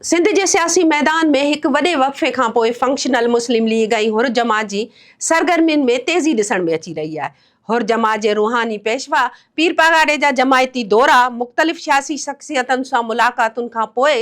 سنڌ جي سياسي ميدان ۾ هڪ وڏي وقفي کانپوء فنڪشنل مسلم ليگ ۽ حر جماعت جي سرگرمين ۾ تيزي ڏسڻ ۾ اچي رهي آهي. حر جماعت جي روحاني پيشوا پير پاڳاري جا جماعتي دورا، مختلف سياسي شخصيتن سان ملاقاتن کانپوء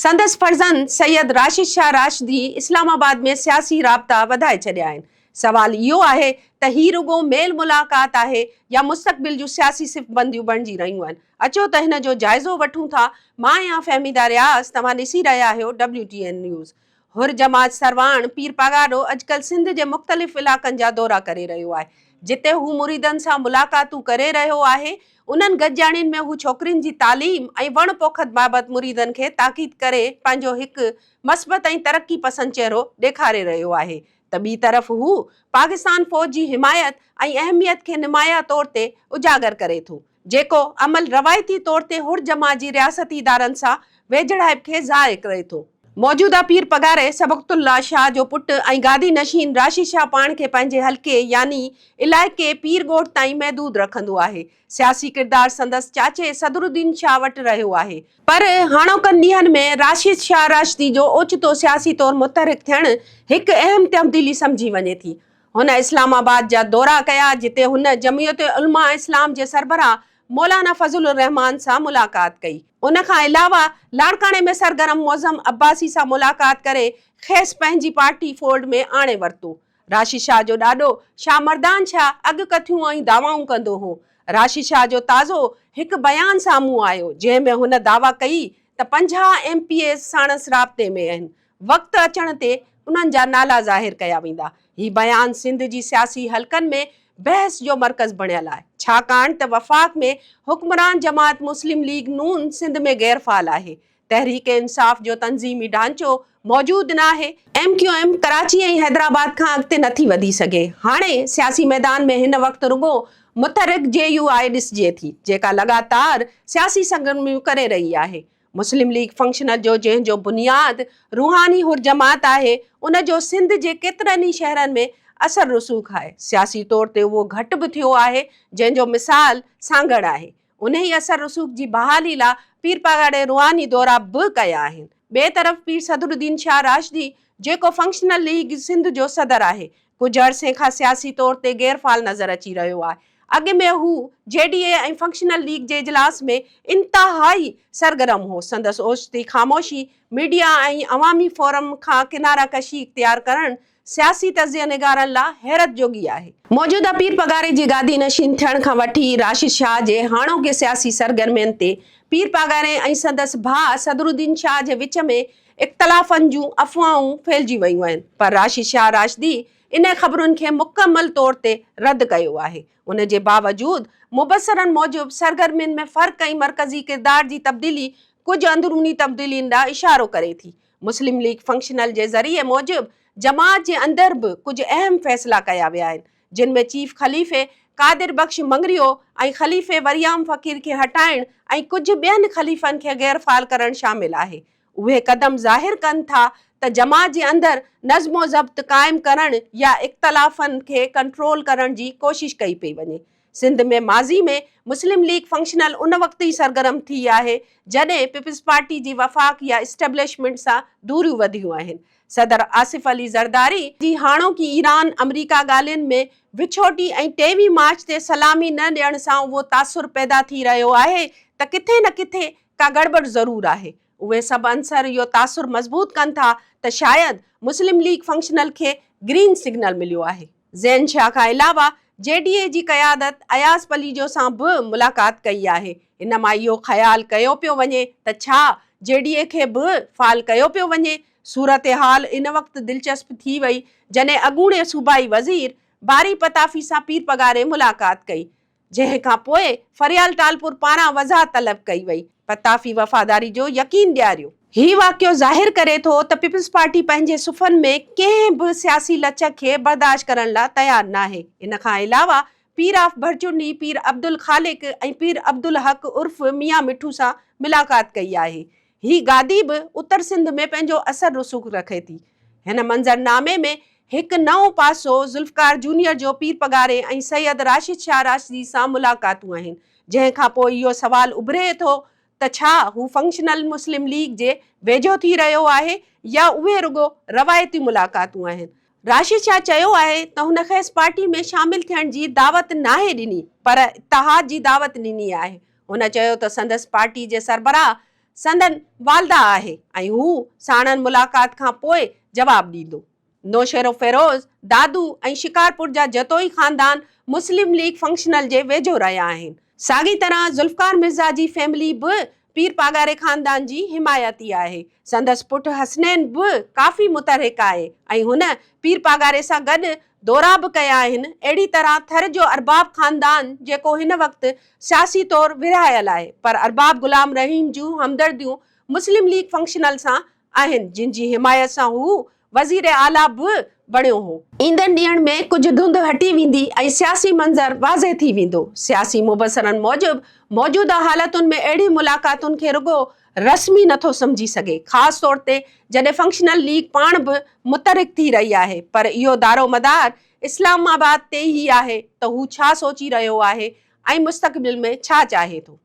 سندس فرزند سيد راشد شاهه راشدي اسلام آباد ۾ سياسي رابطا وڌائي ڇڏيا آهن. سوال اهو آهي ته هي رڳو ميل ملاقات آهي يا مستقبل جون سياسي صف بنديون بڻجي رهيون آهن؟ اچو ته هن جو جائزو وٺون ٿا، مان آهيان فهميده رياض، توهان ڏسي رهيا آهيو W T N news. Hur جماعت سرواڻ پير پاڳارو اڄڪلهه سنڌ جي مختلف علائقن جا دورا ڪري رهيو آهي، جتي هو مريدن سان ملاقاتون ڪري رهيو آهي، انهن گڏجاڻين ۾ هو ڇوڪرين جي تعليم ۽ وڻ پوکت بابت مريدن کي تاڪيد ڪري پنهنجو هڪ مثبت ۽ ترقي پسند چهرو ڏيکاري رهيو آهي ته ٻي طرف هو پاڪستان فوج جي حمايت ۽ اهميت کي نمايان طور تي اجاگر ڪري ٿو. جيڪو عمل روايتي طور تي حر جماعت جي رياستي ادارن سان ويجهڙائپ کي ظاهر ڪري ٿو. موجوده پير پڳاري صبغت الله شاهه جو پٽ ۽ گادي نشين راشد شاهه پاڻ کي پنهنجي حلقي يعني علائقي پير ڳوٺ تائين محدود رکندو آهي. سياسي ڪردار سندس چاچي صدرالدين شاهه وٽ رهيو آهي. پر هاڻوڪن ڏينهن ۾ راشد شاهه راشدي جو اوچتو سياسي طور متحرڪ ٿيڻ هڪ اهم تبديلي سمجهي وڃي ٿي. هن اسلام آباد جا دورا ڪيا جتي هن جمعيت علماء اسلام جي سربراهه مولانا فضل الرحمان سان ملاقات ڪئي. ان کان علاوه لاڙڪاڻي ۾ سرگرم معظم عباسي سان ملاقات ڪري کيس پنهنجي پارٽي فولڊ ۾ آڻي ورتو. راشد شاهه جو ڏاڏو شاهه مردان شاهه اڳڪٿيون ۽ دعوائون ڪندو هو. راشد شاهه جو تازو هڪ بيان سامهون آيو جنهن ۾ هن دعويٰ ڪئي ته 50 ايم پي ايز ساڻس رابطي ۾ آهن. وقت اچڻ تي انهن جا نالا ظاهر ڪيا ويندا. هي بيان سنڌ جي سياسي حلقن ۾ بحث جو مرڪز بڻيل آهي، ڇاڪاڻ ته وفاق ۾ حڪمران جماعت مسلم ليگ نون سنڌ ۾ غير فعال آهي. تحريڪ انصاف جو تنظيمي ڍانچو موجود ناهي. M Q M Karachi ۽ Hyderabad کان اڳتي نٿي وڌي سگهي. هاڻي سياسي ميدان ۾ هن وقت رڳو متحرڪ جي يو آء ڏسجي ٿي، جيڪا لڳاتار سياسي سرگرميون ڪري رهي آهي. مسلم ليگ فنڪشنل جو جنهن جو بنياد روحاني حر جماعت آهي، ان جو سنڌ جي ڪيترن ئي شهرن ۾ اثر رسوخ آهي. سياسي طور تي اهو گهٽ به ٿيو آهي، جنهن جو مثال سانگهڙ آهي. انهي اثر رسوخ جي بحالي لا پير پاڳاري روحاني دورا به ڪيا آهن. ٻئي طرف پير صدرالدين شاهه راشدي جيڪو فنڪشنل ليگ سنڌ جو صدر آهي، ڪجهه عرصي کان سياسي طور تي غير فعال نظر اچي رهيو آهي. اڳ ۾ هو جي ڊي اي ۽ فنڪشنل ليگ جي اجلاس ۾ انتهائي سرگرم هو. سندس اوچتي خاموشي، ميڊيا ۽ عوامي فورم کان ڪناره ڪشي اختيار ڪرڻ سياسي تجزيه نگارن لا حيرت جوڳي آهي. موجوده پير پڳاري جي گادي نشين ٿيڻ کان وٺي راشد شاهه جي هاڻوڪي سياسي سرگرمين تي پير پاڳاري ۽ سندس ڀاء صدرالدين شاهه جي وچ ۾ اختلافن جون افواهون ڦهلجي ويون آهن پر راشد شاهه راشدي انهن خبرن کي مڪمل طور تي رد ڪيو آهي. ان جي باوجود مبصرن موجب سرگرمين ۾ فرق ۽ مرڪزي ڪردار جي تبديلي ڪجهه اندروني تبديلين ڏانهن اشارو ڪري ٿي. مسلم ليگ فنڪشنل جي ذريعي موجب جماعت جي اندر به ڪجهه اهم فيصلا ڪيا ويا آهن جن ۾ چيف خليفي قادر بخش مڱريو ۽ خليفي وريام فقير کي هٽائڻ ۽ ڪجهه ٻين خليفن کي غير فعال ڪرڻ شامل آهي. اهي قدم ظاهر ڪن ٿا ته جماعت جي اندر نظم و ضبط قائم ڪرڻ يا اختلافن کي ڪنٽرول ڪرڻ جي ڪوشش ڪئي پئي وڃي. سنڌ ۾ ماضي ۾ مسلم ليگ فنڪشنل ان وقت ئي سرگرم ٿي آهي جڏهن پيپلز پارٽي جي وفاق يا اسٽيبلشمينٽ سان دوريون وڌيون آهن. صدر آصف علي زرداري جي هاڻوڪي ايران آمريڪا ڳالهين ۾ وڇوٽي ۽ ٽيويهه مارچ تي سلامي نه ڏيڻ سان اهو تاثر پيدا ٿي رهيو آهي ته ڪٿي نه ڪٿي ڪا گڙٻڙ ضرور آهي. اهي سڀ عنصر اهو تاثر مضبوط ڪن ٿا ته شايد مسلم ليگ فنڪشنل کي گرين سگنل مليو آهي. زين شاهه کان علاوه جي ڊي اي جي قيادت اياز پليجو سان به ملاقات ڪئي آهي. ان مان اهو خيال ڪيو پيو وڃي ته ڇا جي ڊي اي کي به فعال ڪيو پيو وڃي؟ صورتحال ان وقت دلچسپ ٿي وئي جڏهن اڳوڻي صوبائي وزير باري پتافي سان پير پڳاري ملاقات ڪئي. جنهن کان پوء فريال ٽالپور پاران وضاحت طلب ڪئي وئي. پتافي وفاداري جو يقين ڏياريو. هي واقعو ظاهر ڪري ٿو ته پيپلز پارٽي پنهنجي صفن ۾ ڪنهن به سياسي لچڪ کي برداشت ڪرڻ لا تيار ناهي. ان کان علاوه پير آف ڀرچونڊي پير عبدالخالق ۽ پير عبدالحق عرف ميان مٺو سان ملاقات ڪئي آهي. هي گادي به اتر سنڌ ۾ پنهنجو اثر رسوخ رکي ٿي. هن منظرنامي ۾ هڪ نئون پاسو ذوالفقار جونيئر جو پير پڳاري ۽ سيد راشد شاهه راشدي سان ملاقاتون آهن، جنهن کان پوء اهو سوال اڀري ٿو ته ڇا هو فنڪشنل مسلم ليگ جي ويجهو ٿي رهيو آهي يا اهي رڳو روايتي ملاقاتون آهن. راشد شاهه چيو آهي ته هن کيس پارٽي ۾ شامل ٿيڻ جي دعوت ناهي ڏني پر اتحاد جي دعوت ڏني آهي. هن چيو ته سندس پارٽي جي سربراهه سندن والده آهي ۽ هو ساڻن ملاقات کان پوء جواب ڏيندو. نوشهروفيروز، دادو ۽ شڪارپور جا جتوئي خاندان مسلم ليگ فنڪشنل جي ويجهو رهيا آهن. ساڳي طرح ذوالفقار مرزا جي فيملي به پير پاڳاري خاندان جي حمايتي آهي. سندس پٽ حسنين به ڪافي متحرڪ آهي ۽ هن پير پاڳاري سان گڏ دورا به ڪيا آهن. اهڙي طرح ٿر جو ارباب خاندان جيڪو هن وقت سياسي طور ورهايل آهي پر ارباب غلام رحيم جون همدرديون مسلم ليگ فنڪشنل سان آهن جن جي حمايت سان هو وزير اعليٰ به بڻيو هو. ايندڙ ڏينهن ۾ ڪجهه ڌنڌ هٽي ويندي ۽ سياسي منظر واضح ٿي ويندو. سياسي مبصرن موجب موجوده حالتن ۾ اهڙي ملاقاتن کي رڳو رسمي نٿو سمجهي سگهي، خاص طور تي جڏهن فنڪشنل ليگ پاڻ به متحرڪ ٿي رهي آهي پر اهو دارومدار اسلام آباد تي ئي آهي ته هو ڇا سوچي رهيو آهي ۽ مستقبل ۾ ڇا چاهي ٿو.